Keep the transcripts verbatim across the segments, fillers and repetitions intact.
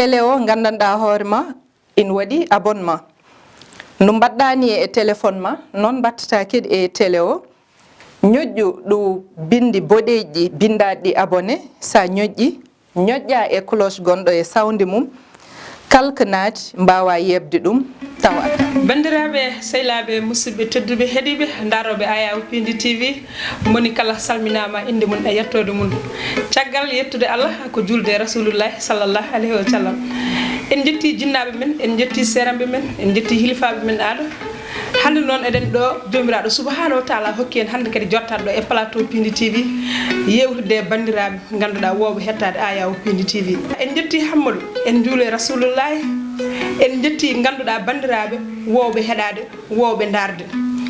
Télé o, nganndanɗaa hoore ma, ina waɗi abonnement. No mbaɗɗaa ni e téléphone ma, noon mbaɗtataa kadi e télé o. Ñoƴƴu ɗo binndi boɗeeji ɗi, binndaaɗi ɗi abonné, so a ñoƴƴi, ñoƴƴaa e cloche gonɗo e sawndi mum, kala ko naati mbaawa yeeɓde ɗum tawa. Banndiraaɓe, sehilaaɓe, musidɓe tedduɓe, heɗiiɓe, ndaarooɓe Ayaawo Piindi T V, moni kala salminaama innde mum e yettoode mum. Caggal yettude Allah ko juulde e Rasulullahi sallallahu alayhi wa sallam. En njettii jinnaaɓe men, en njettii seeranɓe men, en njettii hilifaaɓe men aado. Hannde noon eɗen ɗo, Joomiraaɗo Subhaanahu wa Taala hokki en hannde kadi jottaade ɗo e plateau Piindi T V, yeewtude e banndiraaɓe ngannduɗaa woowɓe hettaade Ayaawo Piindi T V. En njettii Hammadu, en njuulii Rasulullahi, en njettii ngannduɗaa banndiraaɓe woowɓe heɗaade, woowɓe ndaarde.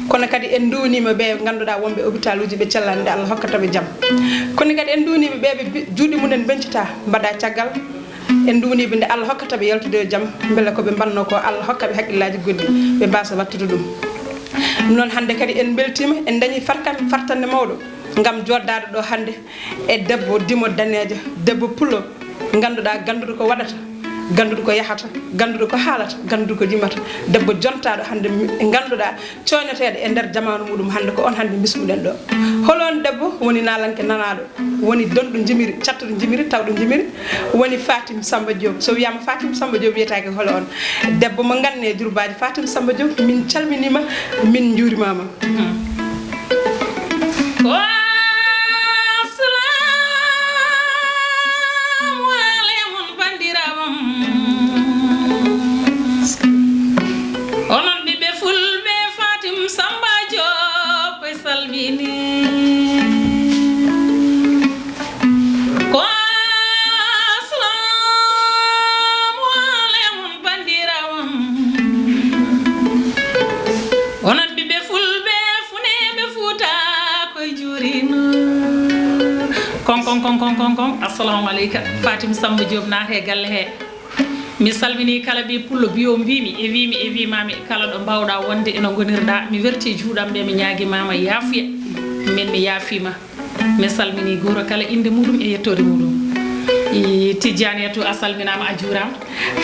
Kono kadi en nduwniima ɓe ngannduɗaa wonɓe hôpital uji ɓe cellaani nde Allah hokkata ɓe jam. Kono kadi en nduwniima ɓe ɓe bi-, juuɗe mum en mbeñcataa mbaɗa caggal. En nduwniiɓe nde Allah hokkata ɓe yaltude e jam, mbele ko ɓe mbanno ko Allah hokka ɓe haqqillaaji goɗɗi, ɓe mbaasa wattude ɗum. Ɗum noon hannde kadi en mbeltiima, en dañii farkan-, fartannde mawɗo ngam jooɗdaade ɗo hannde e debbo dimo daneejo, debbo pullo, ngannduɗaa gannduɗo ko waɗata, gannduɗo ko yahata, gannduɗo ko haalata, gannduɗo ko yimata, debbo jontaaɗo hannde mi-, ngannduɗaa coyneteeɗo e nder jamaanu muɗum hannde, ko on hannde mbismuɗen ɗo. Hol on debbo woni naalanke nanaaɗo, woni donɗo jimiri, cattuɗo jimiri, tawɗo jimiri, woni Fatim Samba Diop. So wiyaama Fatim Samba Diop wiyetaake hol on debbo mo nganne jurbaaji Fatim Samba Diop, min calminiima, min njuurimaama. Ko assalamu aleykum, banndiraaɓam. Onon ɓiɓɓe fulɓe, Fatim Samba Diop e salmini. Ko assalamu aleykum, banndiraaɓam. Onon ɓiɓɓe fulɓe, funeeɓe Fuuta, koye juurino. Kon, kon, kon, kon, kon, kon. Assalamu aleyka. Fatim Samba Diop naata e galle he. Mi salmini kala ɓi pullo, biyo mbimi, e wimi, e wimami, kala ɗo mbawɗa wonde eno gonirɗa. Mi werti juuɗam ɓe, mi ñaagimama yaafuya. Min mi yaafima. Mi salmini goro kala inde muɗum e yettoode muɗum. I Tijjaniyatu, a salminama, a juurama.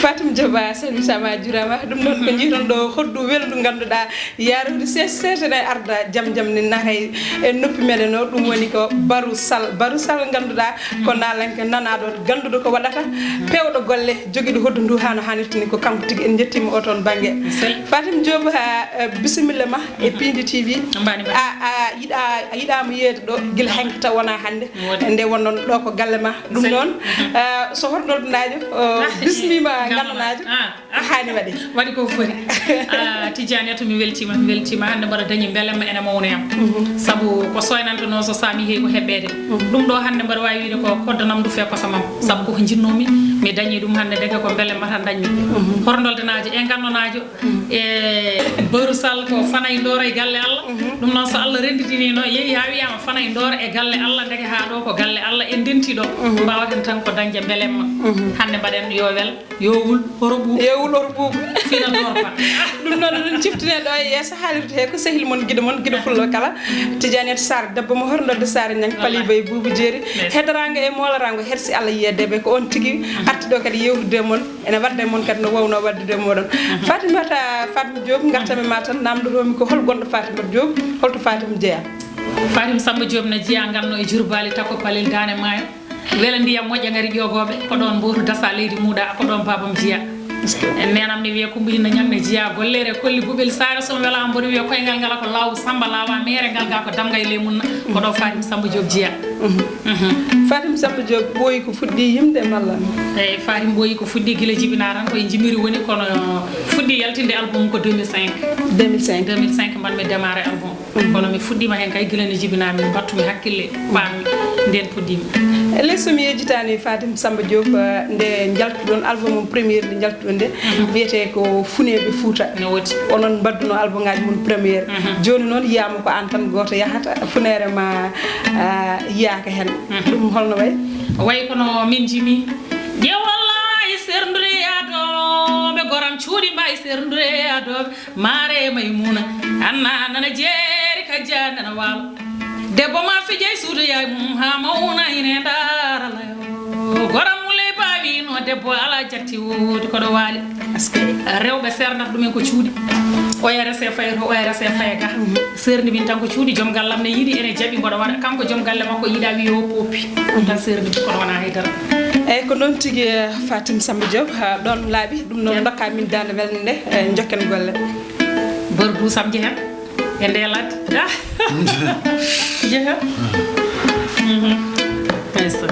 Fatim Diop, a salminama, a juurama. Ɗum noon ko jiiton ɗo hoddu welndu ngannduɗaa yaarori seese seese ne arda jam jam ne naata e noppi meɗen o. Ɗum woni ko Baru Sall. Baru Sall ngannduɗaa ko naalanke nanaaɗo, gannduɗo ko waɗata, pewɗo golle, jogiiɗo hoddu ndu haa no haanirta ni. Ko kanko tigi, en njettiima o toon bannge. Sel. Fatim Diop, ha, eh, bisimilla ma e Piindi T V. Mbaɗi, mbaɗi. A, a yiɗa, a yiɗaama yeeyde ɗo gila hanki taw wonaa hannde. Woodi. Nde wonnoon ɗo ko galle ma. Ɗum noon, eh, so hoto nodduɗaajo, eh, bismiima nganndanaajo. Ah. Haani waɗi. Waɗi ko foti. Ah, Tijjani, to mi weltiima, mi weltiima. Hannde mbaɗa dañi mbelemma ene mawna yam. Mhm. Sabu ko soynanta noon so saami heewi ko heɓɓeede. Mhm. Ɗum ɗo hannde mbaɗa waawi wiide ko koddanam ndu fee kosamam. Sabu koko njinnoomi, mi dañi ɗum hannde, ndeke ko mbelemma tan dañmi. Mhm. Hoto ndoldanaajo e nganndanaajo, mhm, e Baru Sall ko fanay ndooro e galle Allah. Mhm. Ɗum noon so Allah rennditiniino, yehi haa wiyaama fanay ndooro e galle Allah, ndeke haa ɗo ko galle Allah en ndenti ɗo. Mhm. Mbaawaten tan ko dañde mbelemma. Mhm. Hannde mbaɗen yo wel. Yo wul horo ɓuuɓu. Yo wul horo ɓuuɓu. Fina dorpa. Ɗum noon, eɗen ciftine ɗo e yeeso haalirde he ko sehil mon, giɗo mon, giɗo pullo kala. Tidiane Sarr, debbo mo Horndorde Sarr Ñang, wallahi. Paliba e Buubu Jeeri. Yes. Heddoraango e mooloraango, hersi Allah yiyeede ɓe. Ko on tigi, mhm, arti ɗo kadi yewtude mon, ene wadda e mon kadi no wawno waddude e moɗon. Mhm. Fatimata, Fatim Diop, ngartam e ma tan, namndotoomi ko hol gonɗo Fatimata Diop, holto Fatim jeyaa? Fatim Samba Diop ne jeyaa nganno e Jurbaali, Tako, Palel, Daane Maayo. Wela ndiyam moƴƴa ngari ƴoogooɓe, ko ɗoon mbootu dasa leydi muuɗa, ko ɗoon baabam jeyaa. Est-ce que? En neenam ne wiyee Kumba Hinna Ñaŋ ne jeyaa golleere kolli Buɓel Saare, so mi welaama mboɗo wiyee koyngal ngal ko laaw Samba laawa meere ngal ga ko damga e ley mum na, ko ɗo Fatim Samba Diop jeyaa. Mhm. Mhm. Fatim Samba Diop ɓooyi ko fuɗɗi yimde malla? Eyi, Fatim ɓooyi ko fuɗɗi gila jibinaa tan, koye jimiri woni, kono fuɗɗi yaltinde album ko deux mille cinq. Deux mille cinq. Deux mille cinq mbaɗmi démarré album. Kono mi fuɗɗiima heen kay gila nde jibinaa-mi, mbaɗtu-mi hakkille, paam-mi ndeen puɗɗiimi. Ley so mi yejjitaani Fatim Samba Diop, eh, nde njaltuɗon album on première nde njaltuɗon nde, mhm, wiyetee ko Funeeɓe Fuuta. No woodi. Onon mbaɗduno album ngaaji mon première. Mhm. Jooni noon yiyaama ko aan tan gooto yahata, funeere ma, ah, yiyaaka heen. Mhm. Ɗum holno wayi? Wayi kono min njimi. Ƴeew wallahi serndude e adooɓe, goram cuuɗi mbayi serndude e adooɓe. Maare Maymuna, Anna nana jeeri, Kajja nana waalo. Debbo ma fijay suudu yaay mum haa mawna ine ndaara layo. Goram muley baawi no Debbo alaa jatti woodi ko ɗo waali. Rewɓe seernata ɗumen ko cuuɗi. O R S fayata, o R S faya ga. Seerndi min tan ko cuuɗi, joom gallam ne yiɗi, ene jaɓi mboɗo waɗa. Kanko joom galle makko yiɗa wiya o poppi. Ɗum tan seerndi ko ɗo wona haydara. Eyyi, ko noon tigi, eh, Fatim Samba Diop, ha ɗoon laaɓi. Ɗum noon, ndokka min daande welnde nde, eh, njokken golle. Bor duusam jehen e nde ladde. Jehen. Mhm. Ndeysaan.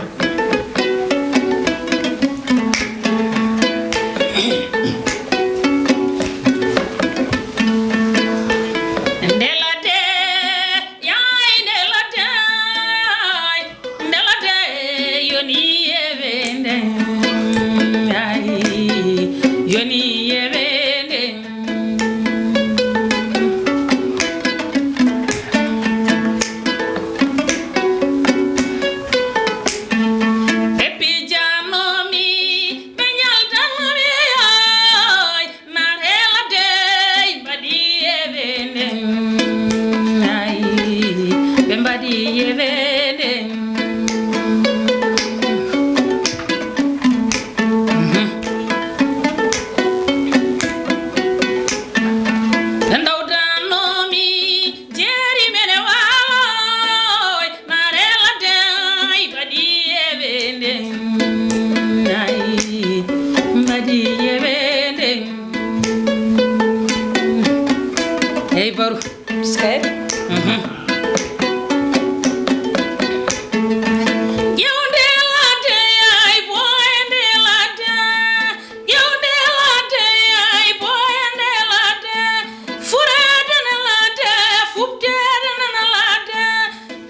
Nde ladde, yaay nde ladde, ay. Nde ladde yoni yeɓe nde, ay, yoni yeɓe nde. Ɓe pijanoomi, ɓe ñaldanoomi, ay. Naar e ladde mbaɗi yeɓe nden. Ay, ɓe mbaɗi yeɓe nden. Mhm. Ɓe ndawdanomi jeeri men e waaloy. Naar e ladde, ay, mbaɗi yeɓe nden, ay, mbaɗi yeɓe nden. Hey, Baro. Sey. Mhm. Ƴeewnde ladde, ay, ɓooyande ladde. Ƴeewnde ladde, ay, ɓooyande ladde. Fureede ne ladde, fuɓteede ne ladde.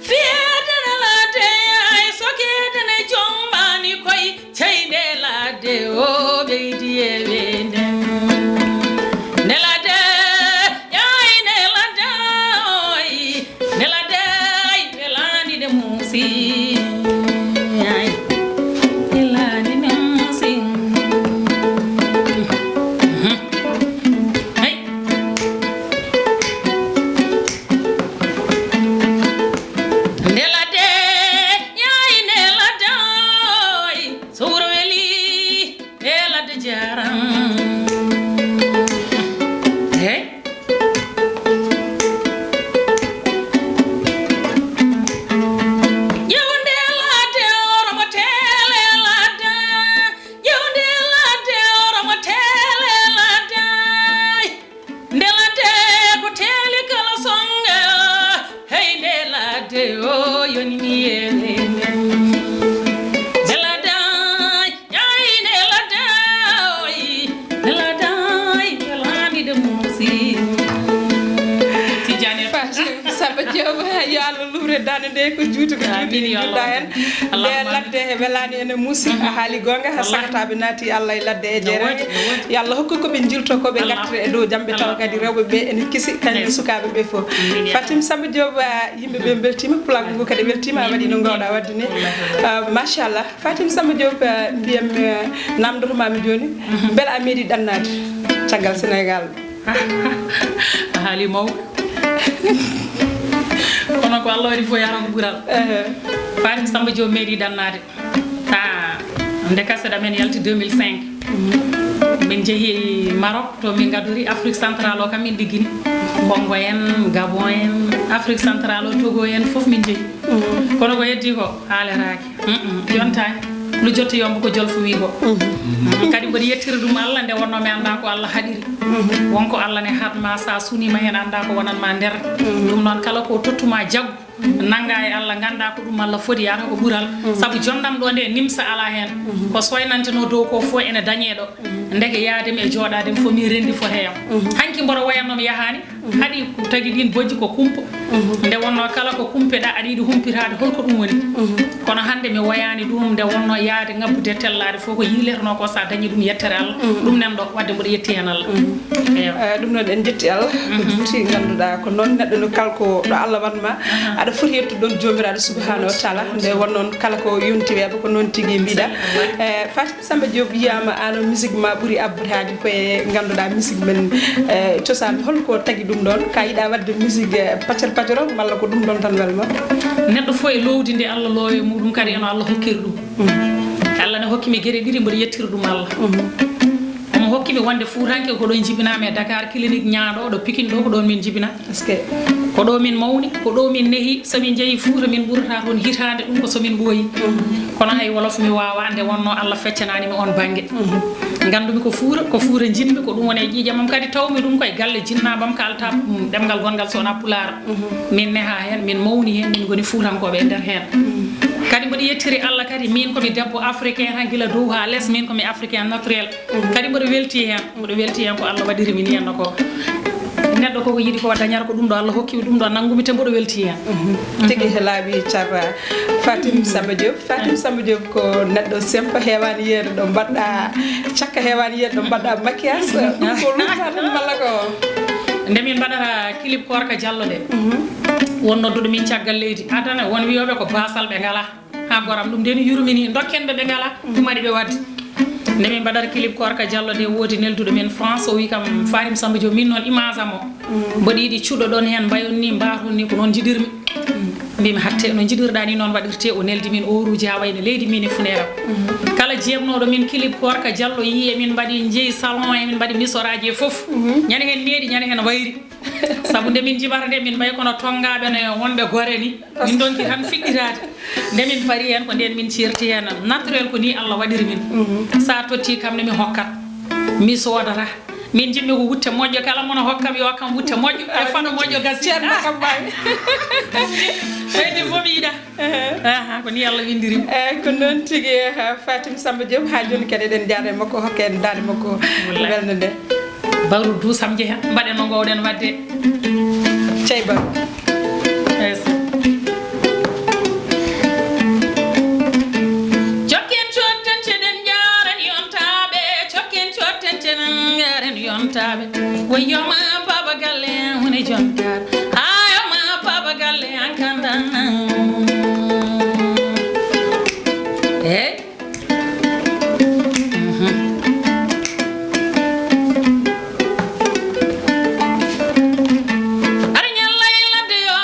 Fiyeede ne ladde, ay, sogeede ne jombani koy. Cey nde ladde o ɓeydi e weende. Nde ladde, ay, nde ladde, oy. Nde ladde, ay, welani nde muusi. Ay, welani nde muusi. Ay. Nde ladde, yaay nde ladde, oy, so wuro weli, nde ladde jaram. Hey. Ƴeewnde ladde, oro mo teele ladde. Ƴeewnde ladde, oro mo teele ladde. Nde ladde ko teeli kala songa, hey, nde ladde o yoni mi yeene. Nde ladde, ay, nde ladde, oy, nde ladde, ay, welani nde muusi. Tijani. Fatou Samba Diop, yo Allah lumre daande nde ko juuti ko juuti. Amin, yo Allah. Nde ladde welani ene muusi, a haali goonga, ha sakataaɓe naati Allah e ladde e jeere. Yo Allah hokku ko ɓe njilto, ko ɓe ngartira e dow jamɓe, tawa kadi rewɓe ɓe ene kisi, kañum e sukaaɓe ɓe fof. Fatim Samba Diop, ah, yimɓe ɓe mbeltiima, pulaagu ngu kadi weltiima, a waɗi no ngoowɗa waɗde ni. Ah, machallah. Fatim Samba Diop, ah, mbiyam, ah, namdoto mami jooni, mbela a meeɗi ɗannaade caggal Sénégal? A haali mawɗo. Kono ko Allah waɗi fof yahata ko ɓural. Fatim Samba Diop meeɗi ɗannaade. Ah, nde kaset amen yalti deux mille cinq. Min njehi Maroc, to min ngadori Afrique Centrale o kam min liggini. Congo en, Gabon en, Afrique Centrale o, Togo en, fof min njehi. Kono ko heddi ko haaletaake. Mm-mm, yontaani. Lu jotti yomb ko jolfo wi ko. Mm, kadi mboɗo yettira ɗum Allah nde wonno mi annda ko Allah haɗiri. Wonko Allah ne haɗma, sa sunima hen annda ko wonanma nder. Ɗum noon kala ko tottuma jaggu. Nannga e Allah, ngannda ko ɗum Allah foti, yahata ko ɓural. Sabu jondam ɗo nde, nimsa ala heen. Ko soynanteno dow ko fof ene dañee ɗo. Ndeke yaade mi e jooɗaade mi fof, min renndi fof heyam. Hanki mboɗo woyanno mi yahaani, haɗi ko tagi ɗin bojji ko kumpa. Nde wonno kala ko kumpeɗa, aɗa yiɗi humpitaade, holko ɗum woni? Kono hannde mi woyaani ɗum, nde wonno yaade ngabbude tellaade fof ko yiiletenoo ko, sa dañi ɗum yettere Allah. Ɗum nan ɗo, wadde mboɗo yetti heen Allah. Eyo. Eh, ɗum noon en njetti Allah. Ko juuti, ngannduɗaa ko noon neɗɗo no kala ko ɗo Allah waɗma, aɗa foti yettude ɗoon Joomiraaɗo subhanahu wa taala. Nde won noon kala ko yonti weeɓa ko noon tigi mbiɗa. Eh, Fatim Samba Diop, yiyaama ano musique ma ɓuri abbotaade ko e ngannduɗaa musique men, eh, cosaan. Hol ko tagi ɗum ɗoon? Ka yiɗa waɗde musique, eh, paccar paccoro, walla ko ɗum ɗoon tan welma? Neɗɗo fof e loowdi ndi Allah loowi e muɗum, kadi eno Allah hokkiri ɗum. Mm. Allah ne hokki mi geɗe ɗiɗi, mboɗo yettiri ɗum Allah. Omo hokki mi wonde Fuutanke ko ɗo njibinaa mi e Dakar, clinique Ñaaɗo, ɗo Pikine ɗo, ko ɗon min njibinaa. Est-ce que? Ko ɗo min mawni, ko ɗo min nehi. So min njehi Fuuta, min ɓurata toon hitaande, ɗum ko so min ɓooyi. Kono hay wolof mi waawaa, nde wonnoo Allah feccanaani mi oon bannge. Nganndumi ko Fuuta, ko Fuuta njiɗmi, ko ɗum woni e ƴiiƴam am. Kadi tawmi ɗum ko e galle jinnaabam, kaalata, mm, ɗemngal gonngal so wonaa Pulaar. Min nehaa heen, min mawni heen, min ngoni Fuutankooɓe e nder heen. Kadi mboɗo yettiri Allah kadi, miin ko mi debbo africain tan gila dow haa les, miin ko mi africain naturel. Kadi mboɗo welti heen, mboɗo welti heen ko Allah waɗiri mi nii henno ko. Neɗɗo koko yiɗi ko dañata ko ɗum ɗo Allah hokki mi, ɗum ɗo nanngumi, te mboɗo welti heen. Tigi he laaɓi carra. Fatim Samba Diop, Fatim Samba Diop ko neɗɗo sempa, heewaani yeeɗo ɗo mbaɗɗa cakka, heewaani yeeɗo ɗo mbaɗɗa maquillage. Ɗum ko luuta tan malla ko? Nde min mbaɗata clip Koorka Jallo nde, won nodduɗo min caggal leydi, adana, won wiyooɓe ko baasal ɓe ngalaa. Haa goram ɗum nde ni yurmini, ndokken ɓe ɓe ngalaa, ɗum waɗi ɓe waɗde. Nde min mbaɗata clip Koorka Jallo nde, woodi nelduɗo men France, o wi kam, "Fatim Samba Diop, min noon image am o, mboɗo yiɗi cuɗoɗon heen, mbayon ni, mbaton ni, ko noon njiɗirmi." Mbimi, "Hatte no njiɗirɗa ni, noon waɗirte." O neldi min oruuji haa wayno leydi min e funeeram. Kala jeeɓnooɗo min clip Koorka Jallo yii emin mbaɗi, njehi salon, emin mbaɗi misoraaji e fof. Ñande heen neeɗi, ñande heen wayri. Sabu nde min njibata nde, min mbayi kono tonngaaɓe no wonɓe gore ni. Min ndonki tan fiɗɗitaade. Nde min pari heen, ko ndeen min ceerti heen. Naturel ko ni Allah waɗiri min. Sa totti kam ne mi hokkat. Mi soodata. Min njiɗmi ko wutte moƴƴo. Kala mono hokkam yo kam wutte moƴƴo. E fano moƴƴo gasi. Ceerno kam mbawi. Ɓeydi fof mi yiɗa. Aha, ko ni Allah winndiri. Eeyi, ko noon tigi, eh, Fatim Samba Diop, haa jooni kadi eɗen njaara e makko, hokke en daande makko. Wallaahi. Welnde nde. Bawru duusam njeha, mbaɗen no ngoowɗen waɗde. Cey Bawru. Yes. Cokken cotten ceɗen njaaren yontaaɓe, cokken cotten ceɗen njaaren yontaaɓe. Woyyoma Baba Galle woni jontaar. Ayoma Baba Galle an kandan. Hey. Mhm. Ara ñalla e ladde yo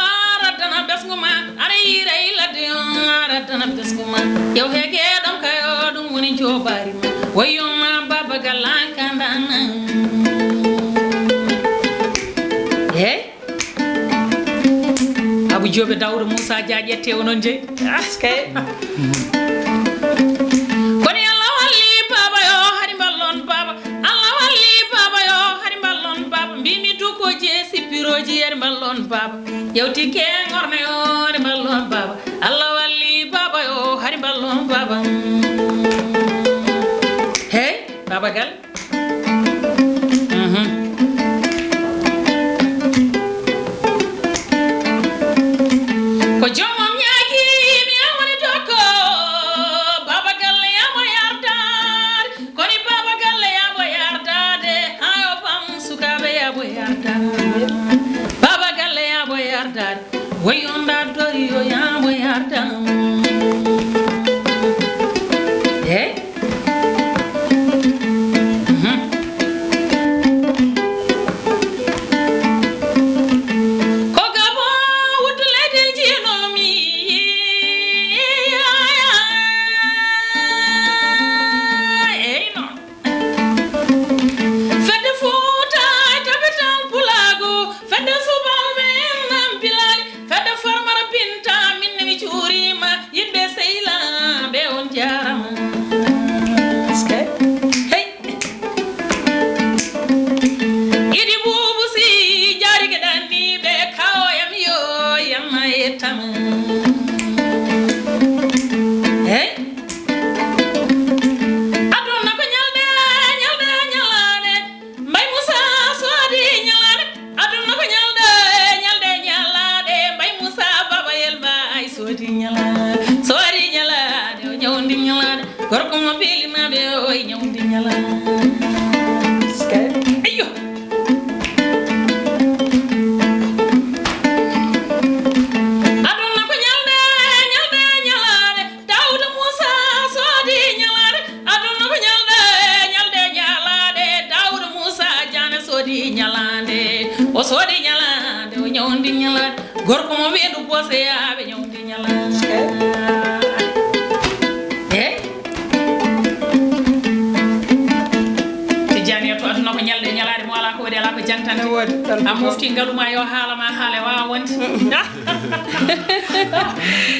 raddana ɓesngu ma. Ara yiira e ladde yo raddana ɓesngu ma. Yow heege ɗon kayo ɗum woni joobaari ma. Woyyoma Baba Galle an kandan. Hey. Abu Joobe Dawda Muusa Jaaƴ ƴette onon jeyi. Askay. Kono Allah walli Baba yo hari mballon Baba. Allah walli Baba yo hari mballon Baba. Mbimi dukoji e sippirooji hari mballon Baba. Yewti ke ngorne yo hari mballon Baba. Allah walli Baba yo hari mballon Baba. Hey, Baba Gal. Mhm. Ko joomam ñaagi mi yamani tokko, Baba Galle yamo yardaade, koni Baba Galle yamo yardaade, hayo pam sukaaɓe yamo yardaade, Baba Galle yamo yardaade, woy on ɗaɗɗori yo yamo yardaade. Hey. Ko Gabon wuttu leydi njiinomi. Eyno. Fedde Fuuta e capital Pulaagu, fedde subalɓe en nan Pilaali, fedde Farmara Binta, min ne mi juurima, yimɓe Seyla ɓe on jaarama. Hey. Idi Buubu Si jaari ke ɗanni ɓe kawoyam yo yamma yettama. Hey. Aduna ko ñalde, ñalde, ñalaande. Mbay Musa soodi ñalaande. Aduna ko ñalde, ñalde, ñalaande. Mbay Musa Baba Yel Mbay soodi ñalaande. Soodi ñalaande, o ñawdi ñalaande. Gorko mo beeli ma ɓe o e ñawdi ñalaande. Ayyo. Aduna ko ñalde, ñalde, ñalaande. Daawuda Muusa soodi ñalaande, aduna ko ñalde, ñalde ñalaande. Daawuda Muusa Jaane soodi ñalaande, o soodi ñalaande, o ñawdi ñalaande. Gorko mo weendu boose yaaɓe ñawdi ñalaande. Eh? A mofti ngalu ma yo haala ma haale wawa wonde.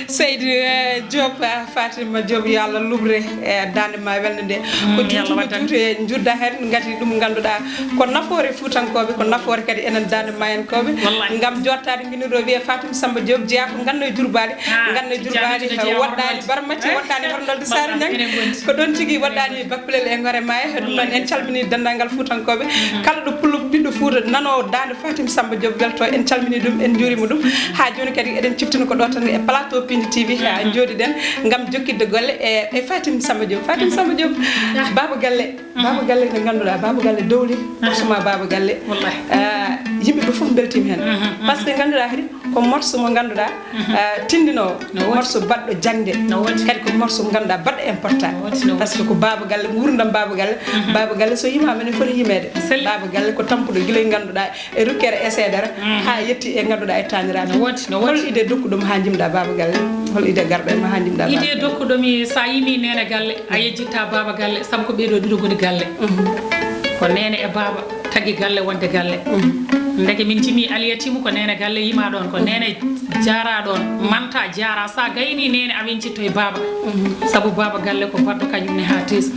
Seydi, eh, Diop, ah, Fatima Diop, yo Allah luɓre, eh, dande ma welde nde. Ko juutuɗo juutu e judda hen, ngati ɗum ganduɗa ko nafoore Fuutankoɓe, ko nafoore kadi enen dande mayankoɓe. Wallahi. Ngam jottade mbinoɗo wiye Fatima Samba Diop jeeya ko ganno e Diourbali. Ah, ganno e Diourbali, woɗɗani Barmati, woɗɗani Horndolde Sare Niang. Ko ɗon tigi woɗɗani Bakulel e Ngore Maya. Ɗum noon en calmini denndaangal Fuutankoɓe. Kala ɗo pullo ɓiɗɗo Fuuta nano dande Fatim Samba Diop welto, en calmini ɗum, en njuurima ɗum. Ha joni kadi eɗen ciftina ko ɗo tan e plateau Pindi T V ha jooɗiɗen ngam jokkidde golle e, e Fatim Samba Diop. Fatim Samba Diop, Baba Galle. Baba Galle nde ganduɗa, Baba Galle dowli, suma Baba Galle. Wallahi. Ah, yimɓe ɓe fof beltima hen. Par ce que ganduɗa kadi ko morceau mo ganduɗa, ah, tindinowo, morceau baɗɗo jangde. Kadi ko morceau mo ganduɗa baɗɗo important. Par ce que ko Baba Galle, gurdam Baba Galle. Baba Galle so yimama ne foti yimede. Baba Galle ko tampuɗo gila ganduɗa e rukkere e seedere, ha yetti e ganduɗa e taniraɓe. Hol idée dokkuɗoma ha jimɗa Baba Galle? Hol idée garɗo e ma ha jimɗa Baba Galle? Idée dokkuɗomi, sa yimi Nene Galle, a yejjitta Baba Galle, saabu ko ɓeeɗo ɗiɗo goni galle. Ko Nene e Baba tagi galle wonde galle. Ndeke min jimi Aliyatimu ko Nene Galle yima ɗon, ko Nene jara ɗon, manta jara, sa gayni Nene a wencitto e Baba. Saabu Baba Galle ko baɗɗo kañum ne ha tesi.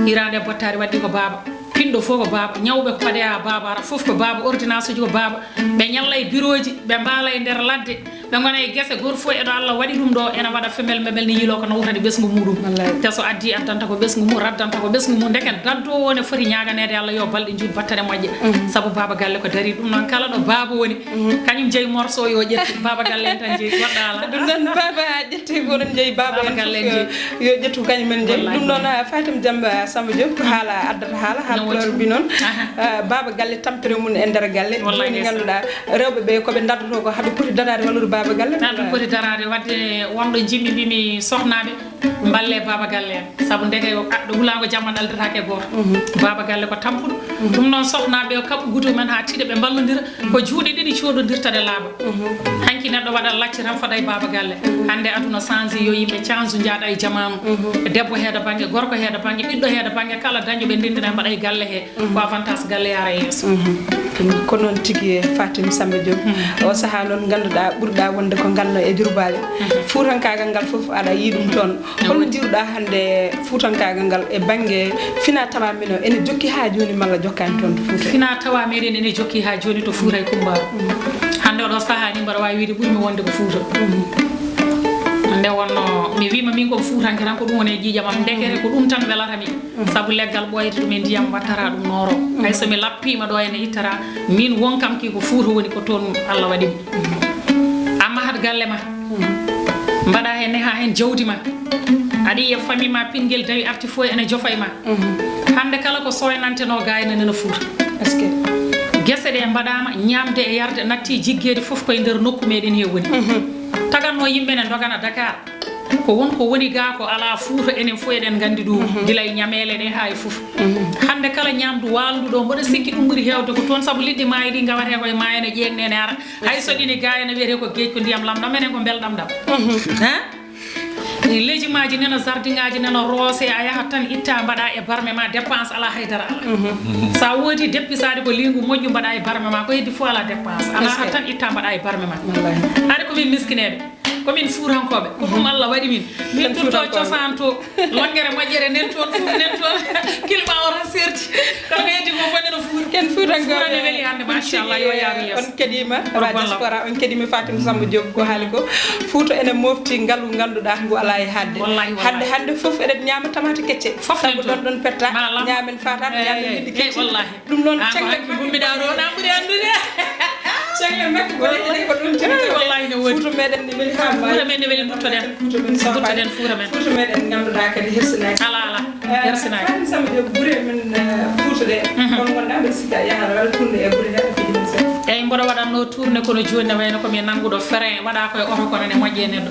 Hirande bottari waddi ko Baba. Pinɗo fof ko Baba, ñawɓe ko paɗe ha Baba ara, fof ko Baba, ordonnance uji ko Baba. Ɓe ñalla e biroji, ɓe mbaala e nder ladde, ɓe gona e gese, goto fof e ɗo Allah waɗi ɗum ɗo, ena waɗa femel memel ne yiilo ko nawtani ɓesngu muɗum. Te so addi addanta ko ɓesngu mum, raddanta ko ɓesngu mum, ndeke daddowo ne foti ñaaganeede Allah yo balɗe juut battane moƴƴe. Sabu Baba Galle ko dari ɗum noon, kala ɗo Baba woni, kañum jeyi morceau yo ƴettu, Baba Galle en tan jeyi, goɗɗo ala. Ɗum noon Baba ƴetti ko oɗon jeyi Baba en Galle en fof, jeyi. Yo ƴettu kañum en jeyi. Wallahi. Ɗum noon, ah, Fatim Diamba Samba Diop, ko haala addata haala, haala Pulaar mbi noon. Ah, Baba Galle tampere mum e nder galle. Wallahi joni ndeysaan. Ganduɗa rewɓe ɓe koɓe daddoto ko haɓe poti daraade wallude Baba Galle. Haɓe poti daraade wadde wonɗo jimmi mbimi sohnaɓe mballe Baba Galle en. Saabu ndeke o aɗɗo wulaango jamma naldatake e gooto. Baba Galle ko tampuɗo. Ɗum noon sohnaɓe o kaɓɓu guto men ha tiiɗa ɓe mballodira. Ko juuɗe ɗiɗi coɗodirta ɗe laaɓa. Hanki neɗɗo waɗa lacce tan fada e Baba Galle. Hande aduna change yo yimɓe change njaada e jamanu. Debbo heeda bangge, gorko heeda bangge, ɓiɗɗo heeda bangge, kala dañɗo ɓe ndendina mbaɗa e galle he. Ko avantage galle yara e yeeso. Ko noon tigi Fatim Samba Diop. O saaha noon ganduɗa ɓurɗa wonde ko ganno e Diourbali. Fuutankaagal ngal fof aɗa yi ɗum toon. Holno jiiruɗa hannde fuutankaagal ngal e bannge fina tawa mino ene jokki haa jooni malla jokkaani toon to Fuuta? Fina tawa meɗen ene jokki haa jooni to Fuuta e Kumbaaru. Hannde oɗo sahaa ni mbaɗa waawi wiide ɓurmi wonde ko Fuuta. Nde wonno mi wiima min ko Fuutanke tan ko ɗum woni e ƴiiƴam am, ndekete ko ɗum tan welata mi. Sabu leggal ɓooyata ɗum e ndiyam wattata ɗum nooro. Hay so mi lappiima ɗo ene ittata, min won kam ki ko Fuuta woni ko toon Allah waɗi mi. A mahat galle ma. Mbaɗa heen, neha heen jawdi ma. Aɗa yiya famille ma, pinngel dawi arti fof ene jofa e ma. Hannde kala ko soynanteno gayna nena Fuuta. Est-ce que? Gese ɗe mbaɗama, ñamde e yarde natti jiggeede fof koye nder nokku meɗen he woni. Tagatno yimɓe ne dogana Dakar. Ko won ko woni ga ko ala Fuuta, enen fof eɗen nganndi ɗum. Gila e ñameele ɗe haa e fof. Hannde kala ñamdu waalndu ɗo, mboɗo sikki ɗum ɓuri heewde ko toon, sabu liɗɗi maayi ɗi ngawate koye maayo ne ƴeeŋne ne ara. Hay so ɗini gaaya no wiyetee ko geej, ko ndiyam lamɗam, menen ko mbelɗam ɗam. Ha? Lejumaji nena, jardingaji nena, roose, a yahat tan itta mbaɗa e barme ma, dépense ala, haydara ala. Sa woodi deppisaade ko lingu moƴƴu mbaɗa e barme ma, ko heddi fof ala dépense. A nahat tan itta mbaɗa e barme ma. Wallahi. Hari ko min miskineɓe, ko min fuutankoɓe, ko ɗum Allah waɗi min. Min ɗum to cosaan to. Longere moƴƴere nen toon, fof nen toon. Kilma o tan serti. Kono ko heddi ko fof neno Fuuta. Ken Fuutankoɓe. Fuuta ne weli hannde, machallah, yo yaaru yeeso. On keɗima, Robo Alla. Diaspora, on keɗima Fatim Samba Diop ko haali ko. Fuuta ene mofti ngalu ngannduɗaa ngu alaa e haadde. Wallahi, wallahi. Hannde, hannde fof eɗen ñaama tamaate kecce. Fof nen toon. Sabu ɗon ɗon petta, ñaamen faataat, ñaamen liɗɗi kecci. Wallahi. Ɗum noon, ah, ko caggal hanki ngummiɗaa ɗo, na ɓuri anndude. Caggal makko ko wallahi. Wallahi ne woodi. Fuuta meɗen ne weli haa maayi. Fuuta men ne weli, nduttoɗen. Fuuta men sofaani. Nduttoɗen Fuuta men. Fuuta meɗen ngannduɗaa kadi hersinaaki. Ala, ala. Eh, hersinaaki. Fatim Samba Diop, gure men, eh, Fuuta ɗe. Kono ngonɗaa mbeɗa sikki a yahat aɗa waɗa tourné e gure he, a fiji ɗum seeɗa. Eyi, mboɗo waɗatno tourné kono jooni ne wayno ko mi nannguɗo frein, waɗa koye oto kono ne moƴƴe neɗɗo.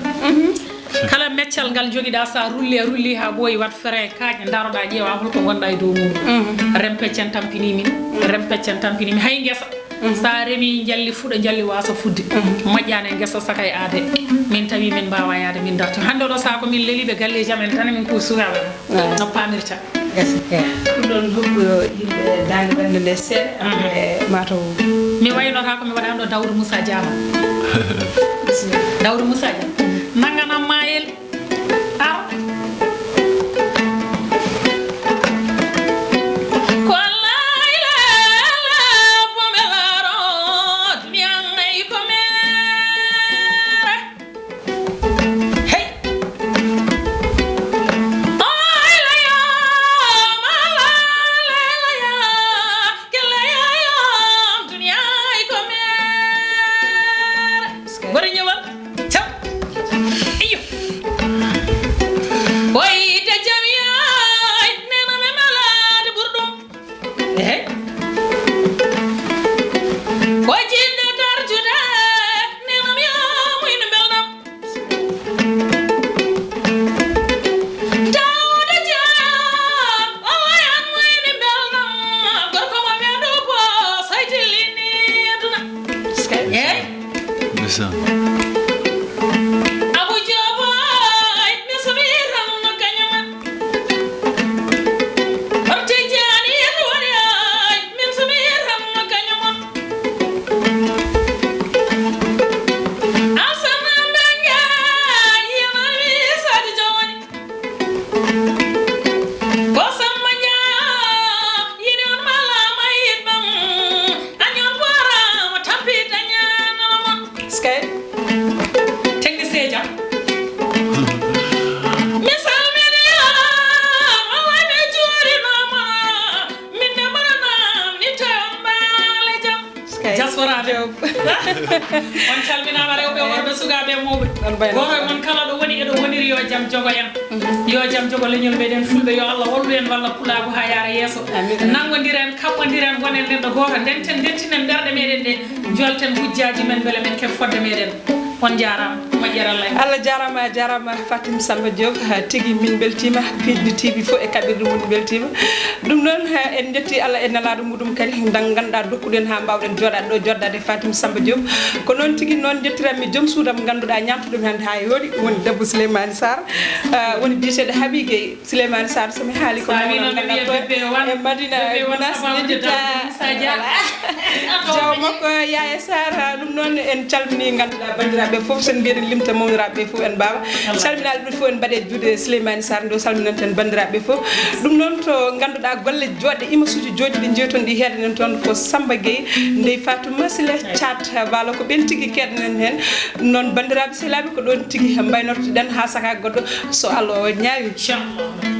Kala meccal ngal jogiɗa, sa rulli, a rulli ha ɓooyi, wat frein, kaaƴe, daroɗa, ƴeewa holko gonɗa e dow muɗum. Rem peccen tampini min, rem peccen tampini min. Hay ngesa, sa remi njalli fuɗa, njalli wasa fudde. Moƴƴani e ngesa saka e aade. Min tawi min mbawa yaade, min darta. Hande oɗo saha ko min leliɓe galleji amen tan, min kuwi sukaɓe. No pamirta. Ɗum ɗon hokku yimɓe daande ɓernde nde seeɗa, après mataw. Mi wayno haa ko mi waɗaano Dawda Moussa Diama. Dawda Moussa Diama. Nannganam maayel. Ar. Ko Allah ila ala pomelaaro, duniya ngai ko mere. Hey! Ay, la, ya, ma, la, la, la, ya, ke, la, ya, ya, duniya ay ko mere. Bari ñëwal. Cam. Iyo. Boy, te jam yaay, nee na me malaade bur ɗum. Ehe. Ko jiɗɗo darjude, nenam yo muyno mbelɗam. Tawde jam, o wayan muyno mbelɗam. Gorko mo weeɗo ko sayti lini aduna. Ehe. Ndeysaan. Abu Joob, ay, mi suɓi tan no kañum. Horti jaani yeru woni ay, min suɓi tan no kañum on. Alsana Mbengue, yeman wi Sadio Diawani. Ko Samba Dia, yini on malama yiɗɓam. Añon warama tampi dañanama. Skay. Technicien jam. Mi salmini on, wallahi mi juurima mon. Min de mbaɗanam ni tawi on mbaale jam. Skay. Diaspora ɓe. On calminaama rewɓe, worɓe, sukaaɓe, mawɓe. Gooto e mon kala ɗo woni, eɗo woniri yo jam jogo en. Yo jam jogo leñol meɗen Fulɓe, yo Allah wallu en, walla Pulaagu haa yaara yeeso. Amiin. Nanngondiren, kaɓɓondiren, wonen neɗɗo gooto, ndenten, ndettinen ɓerɗe meɗen ɗe, jolten hujjaaji men, mbele men keɓ fodde meɗen. On njaaraama, moƴƴere Allah en. Allah jaaraama, a jaaraama Fatim Samba Diop, ha tigi min mbeltiima, Piɗɗi T V fof e kaɓirɗe mum mbeltiima. Ɗum noon, ha en njetti Allah e nelaaɗo muɗum kadi, ndan ngannduɗaa dokkuɗen haa mbaawɗen jooɗaade ɗo, jooɗaade Fatim Samba Diop. Ko noon tigi noon njettiranmi joom suudam ngannduɗaa ñaamtuɗo mi hannde haa yooɗi, woni debbo Souleymane Sarr, ah, woni biyeteeɗo Habi Gueye. Souleymane Sarr, so mi haali ko mawɗo ngannduɗaa to e Madina Gounass, yejjita jaw makko Yaya Sarr. Ɗum noon en calmini ngannduɗaa banndiraaɓe fof, so en mbiyen limta mawniraaɓe fof en mbaawa. Calminaaɗo ɗum fof en mbaɗe juuɗe Souleymane Sarr nde o salminanten banndiraaɓe fof. Ɗum noon to ngannduɗaa golle jooɗɗe, image uji jooɗɗi ɗi njeeton ɗi heedanen toon ko Samba Gueye, ndey Fatou Masila Thiat Balo, ko ɓen tigi keɗanen heen. Ɗum noon banndiraaɓe sehilaaɓe ko ɗoon tigi mbaynortoɗen haa saka goɗɗo so Allah o ñaawi. Inchallah.